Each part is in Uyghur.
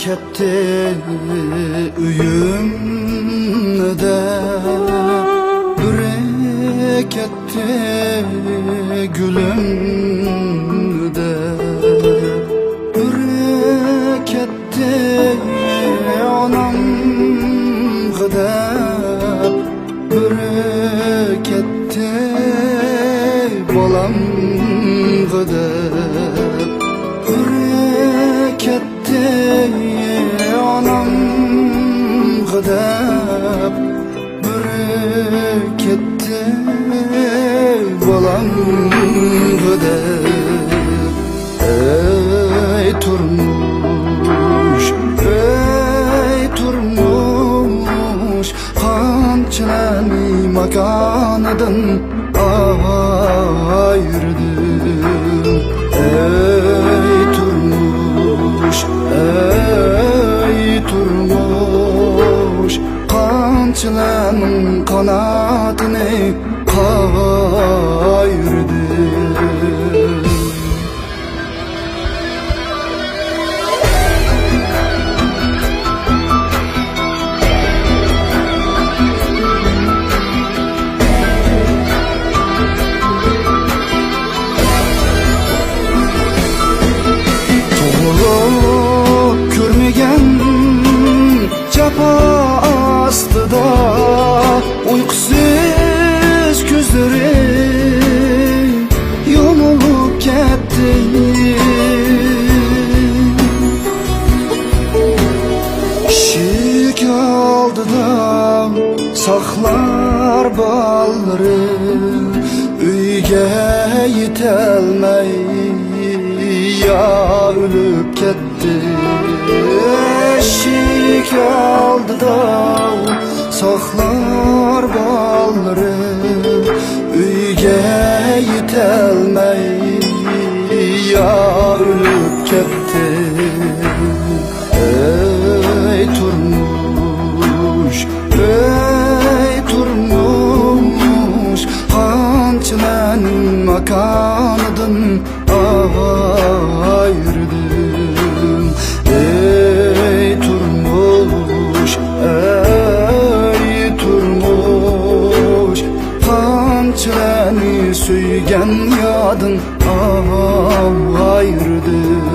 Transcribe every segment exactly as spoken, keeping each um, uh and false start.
كەتتى ئۆيۈمدە، بىرى كەتتى گۈلۈمدە، بىرى كەتتى ئانامغا دەپ، بىرى كەتتى بالامغا دەپ، بىرى كەتتى ئانامغا دەپ، بىرى كەتتى بالامغا دەپ. ئەي تۇرمۇش، ئەي تۇرمۇش، قانچىلەرنى ماكانىدىن ئايرىدىم. ئەي تۇرمۇش، ئەي تۇرمۇش، قانچىلەرنىڭ قاناتىنى قايرىدىم. تۇغۇلۇپ كۆرمىگەن جاپا ئاستىدا ئۇيقۇسىز كۆزلىرى يۇمۇلۇپ كەتتى. ئىشىك ئالدىدا ساقلار بالىلىرى ئۆيگە يېتەلمەي يا ئۆلۈپ كەتتى. ئىشىك ئالدىدا ساقلار بالىلىرى ئۆيگە يېتەلمەي يا ئۆلۈپ كەتتى. ئەي تۇرمۇش، ئەي تۇرمۇش، قانچىلەرنىڭ ماكانىدىن ئايرىدىم. ئەي تۇرمۇش، ئەي تۇرمۇش، قانچىلەرنى سۆيگەن يادىڭ ئايرىدىم.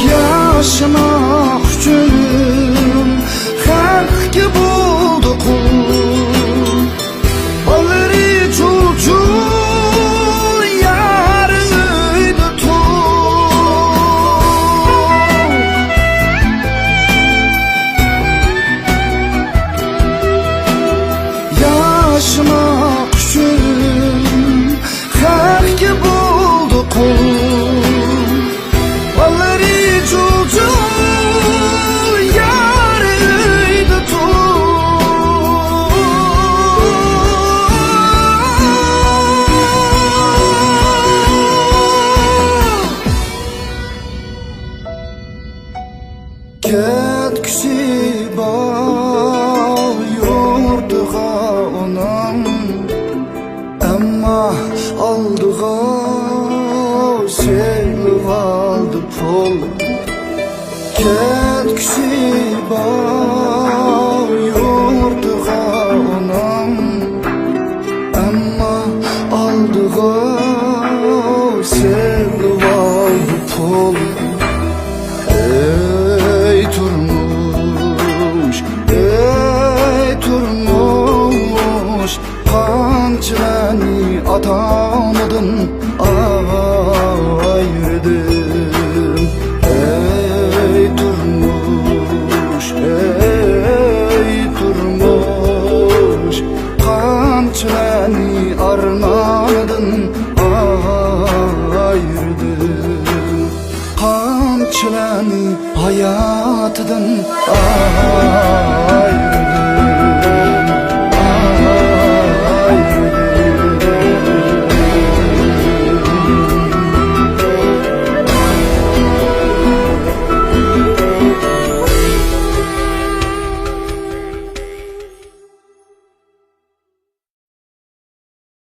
ياشىماق ئۈچۈن خەقكە بولدى قۇل. بالىلىرى چۇل-چۇل، يار ئۆيدە توق. ياشىماق ئۈچۈن خەقكە بولدى قۇل. بالىلىرى چۇل-چۇل، يار ئۆيدە توق. كەتكۈسى بار يۇرتىغا ئۇنىڭ، ئەمما ئالدىغا سېلىۋالدى پۇل. كەتكۈسى بار يۇرتىغا ئۇنىڭ، ئەمما ئالدىغا سېلىۋالدى پۇل. ئەي تۇرمۇش، ئەي تۇرمۇش، قانچىلەرنى ئاتا-ئانىدىن ئايرىدىم. مېنى ئارماندىن ئايرىدىڭ، قامچىلارنى ھاياتىدىن ئايرىدىڭ.